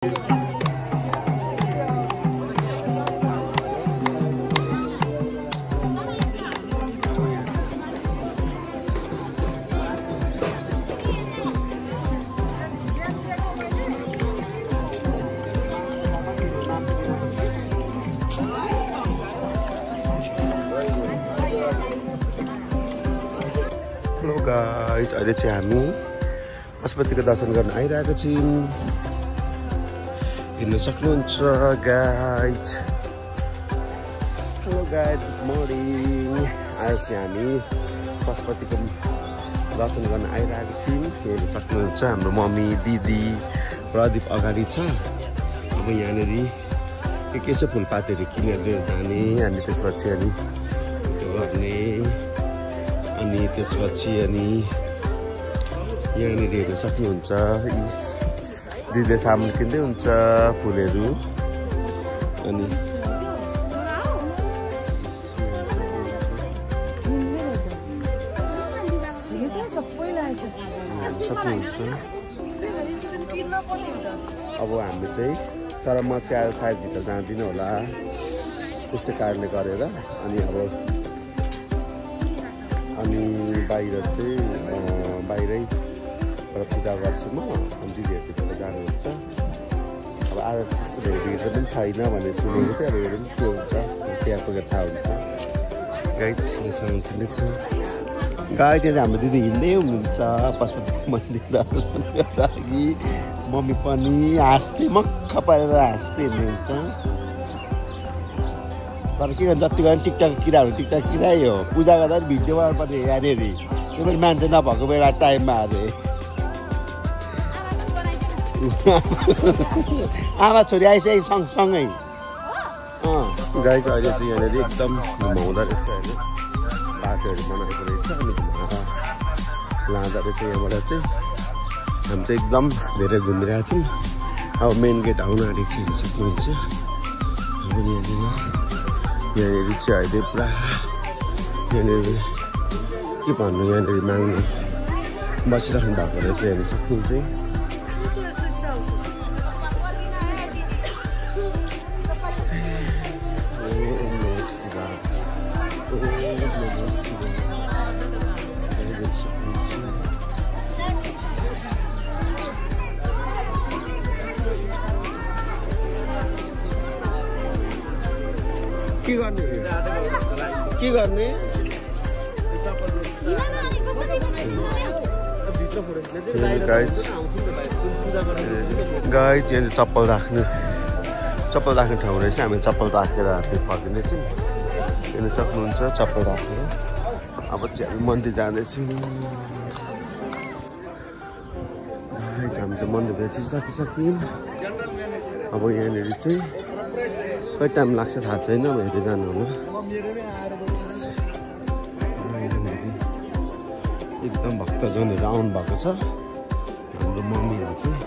Hello guys, अहिले चाहिँ हामी पशुपतिको दर्शन गर्न आइरहेको छौँ। हेर्न सक्नुहुन्छ guys. Hello guys, good morning. आज चाहिँ हामी पशुपतिको दर्शन गर्न आइरहेको छौँ। हेर्न सक्नुहुन्छ हाम्रो मम्मी दिदी प्रदीप अगाडि छ। अब यहाँनिर के छ फुलपातीहरू किनेर जाने अनि त्यसपछि अनि त्यो गर्ने अनि त्यसपछि अनि यहाँनिर हेर्न सक्नुहुन्छ दिदीले सामान किन्दै हुन्छ फुलहरू। अनि अब हामी चाहिँ तर म चाहिँ सायद भित्र जाँदिनँ होला त्यस्तै कारणले गरेर। अनि बाहिर चाहिँ बाहिरैबाट पूजा गर्छु म। अनि दिदीहरू त्यतिखेर जानुहुन्छ। अब आज त्यस्तो धेरै भिड पनि छैन भने सुनेको थिएँ। अब हेरौँ के हुन्छ, त्यहाँ पुगेर थाहा हुन्छ। गाइड सामान किन्दैछु। गाइड चाहिँ हाम्रो दिदी हिँड्दै हुनुहुन्छ पशुपतिको मन्दिर दर्शन गर्नको लागि। मम्मी पनि हाँस्दै मक्ख परेर हाँस्दै हिँड्नुहुन्छ। तर के गर्नु, जति गर्नु टिकटक किराहरू टिकटक किरै हो। पूजा गर्दा भिडियो पनि यहाँनिर त्यो पनि मान्छे नभएको बेला टाइममा अरे आमा छोरी आइसक्यो सँगसँगै। गाई चाहिँ अहिले चाहिँ यहाँनिर एकदम घुमाउँदो रहेछ अहिले। बाटोहरू बनाएको रहेछ अनि लाँदो रहेछ। यहाँबाट चाहिँ हामी चाहिँ एकदम धेरै घुमिरहेको छौँ। अब मेन गेट आउन आँटेको छ, हेर्न सक्नुहुन्छ। अब यहाँनिर चाहिँ अहिले पुरा यहाँनिर के भन्नु, यहाँनिर माग्नु बसिराख्नु भएको रहेछ। हेर्न सक्नुहुन्छ। के गर्ने गाइज यहाँ चप्पल राख्ने ठाउँ रहेछ। हामी चप्पल राखेर हामी फर्किँदैछौँ। हेर्न सक्नुहुन्छ चप्पल राखेर। अब चाहिँ हामी मन्दिर जाँदैछौँ। गाइज हामी चाहिँ मन्दिर चाहिँ सकिसक्यौँ। अब यहाँनिर चाहिँ कति टाइम लाग्छ थाहा छैन। अब हेर्दै जानु होला। एकदम भक्तजनहरू आउनु भएको छ। हाम्रो मम्मीहरू चाहिँ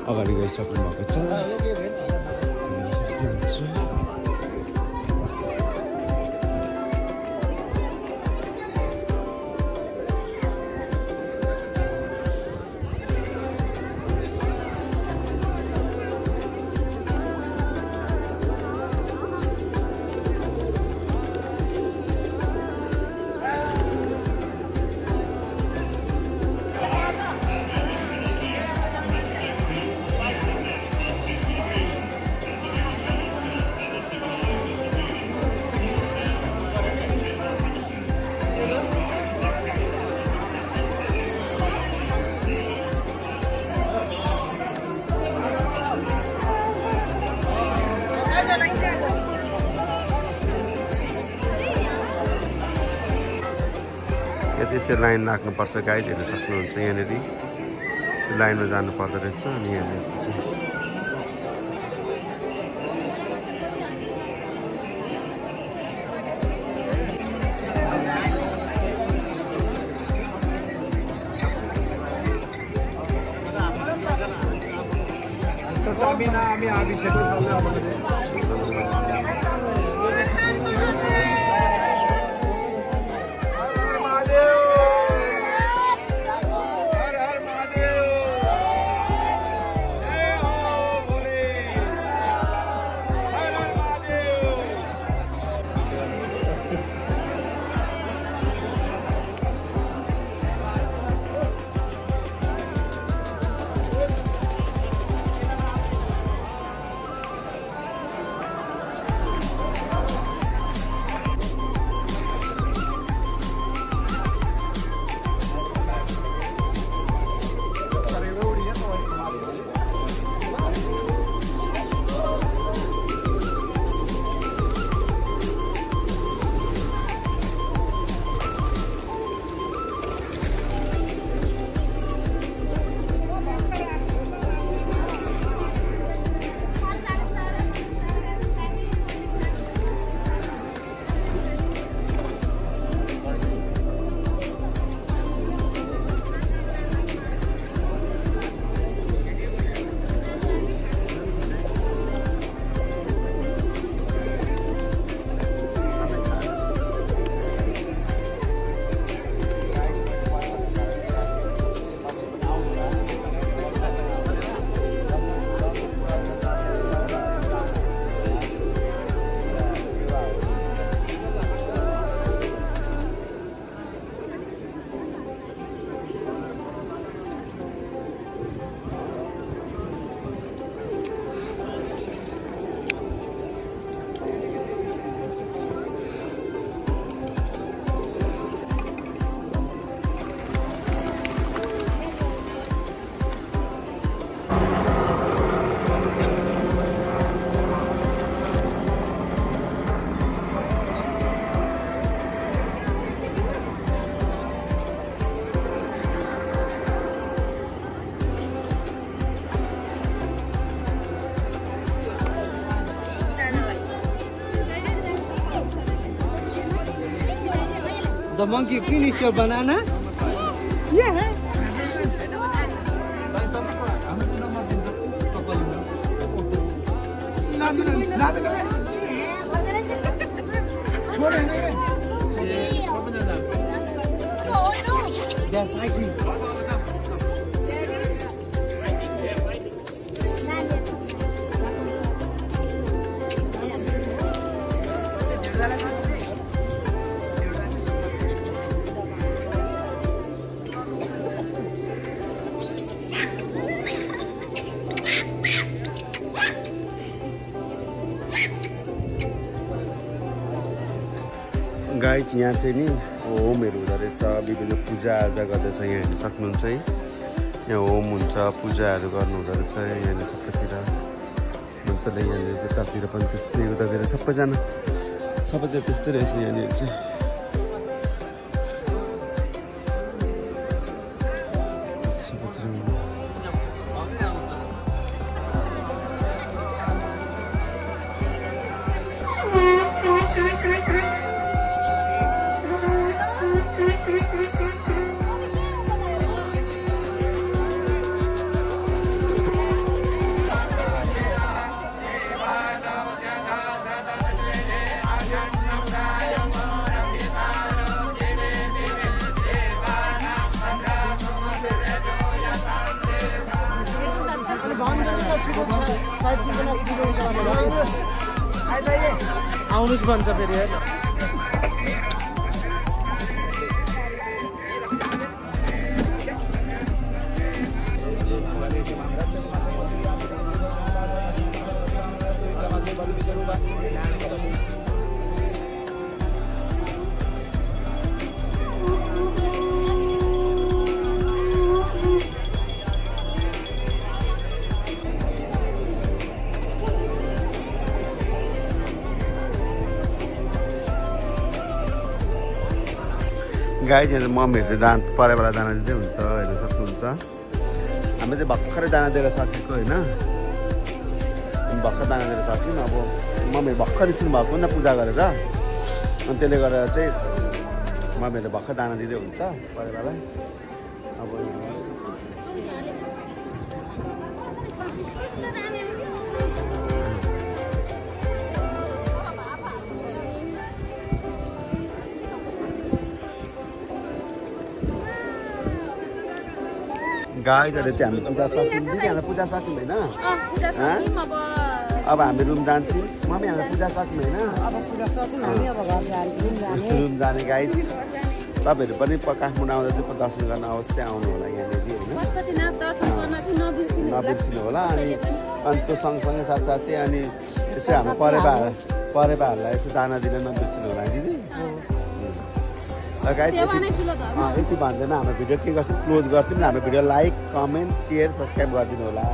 अगाडि गइसक्नु भएको छ। त्यसरी लाइन लाग्नुपर्छ। गाइड हेर्न सक्नुहुन्छ यहाँनिर लाइनमा जानु पर्दो रहेछ। अनि यहाँ यस्तो छ। The monkey finish your banana? Yeah. They're fighting. Guys यहाँ चाहिँ नि होमहरू हुँदो रहेछ विभिन्न पूजाआजा गर्दैछ यहाँ हेर्न सक्नुहुन्छ है यहाँ होम हुन्छ पूजाहरू गर्नु हुँदो रहेछ यहाँनिर सबैतिर मजाले यहाँनिर यतातिर पनि त्यस्तै उतातिर सबैतिर त्यस्तै रहेछ यहाँनिर चाहिँ आउनुस् भन्छ फेरि गाइज यहाँ मम्मीहरूले परेबाट दाना दिँदै हुन्छ हेर्न सक्नुहुन्छ हामी चाहिँ भर्खरै दाना दिएर सकेको होइन भर्खर दाना दिएर सक्यौँ अब मम्मीहरू भर्खर निस्किनु भएको नि त पूजा गरेर अनि त्यसले गर्दा चाहिँ मम्मीहरूले भर्खर दाना दिँदै हुन्छ परेबालाई अब गाइजहरूले चाहिँ हामी पूजा सक्यौँ पूजा सक्यौँ होइन अब हामी रुम जान्छौँ मम्मी हामी पूजा सक्यौँ होइन रुम जाने गाइज तपाईँहरू पनि काठमाडौँ आउँदा चाहिँ दर्शन गर्न अवश्य आउनु होला यहाँनिर होइन नबिर्सिनु होला अनि त्यो सँगसँगै साथसाथै अनि यसो हाम्रो परेबाहरूलाई यसो दाना दिन नबिर्सिनु होला दिदी यति भन्दैन हाम्रो भिडियो के गर्छौँ क्लोज गर्छौँ हाम्रो video like comment share subscribe गरिदिनु होला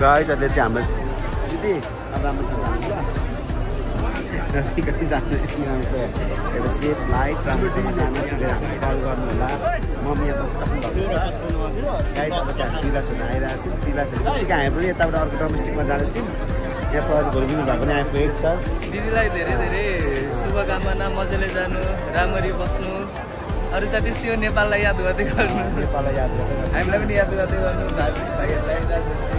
गाइजहरूले चाहिँ हाम्रो दिदी अब राम्रोसँग जान्छ कति जानु एउटा सेफ फ्लाइट राम्रोसँग जानु हामीलाई कल गर्नु होला मम्मी यहाँ बस्नु भएको छ गाइजहरू चाहिँ हामी दिला छोड्न आइरहेको छौँ दिला छोड्नु बित्तिकै हामी पनि यताबाट अर्को डोमेस्टिकमा जाँदैछौँ यहाँ पर घुर्किनु भएको पनि आइपुगेको छ दिदीलाई धेरै धेरै शुभकामना मजाले जानु राम्ररी बस्नु अरू त त्यस्तै हो नेपाललाई याद गर्दै गर्नु नेपाललाई याद गर्दै हामीलाई पनि याद गर्दै गर्नु दाजुभाइहरूलाई गर्नु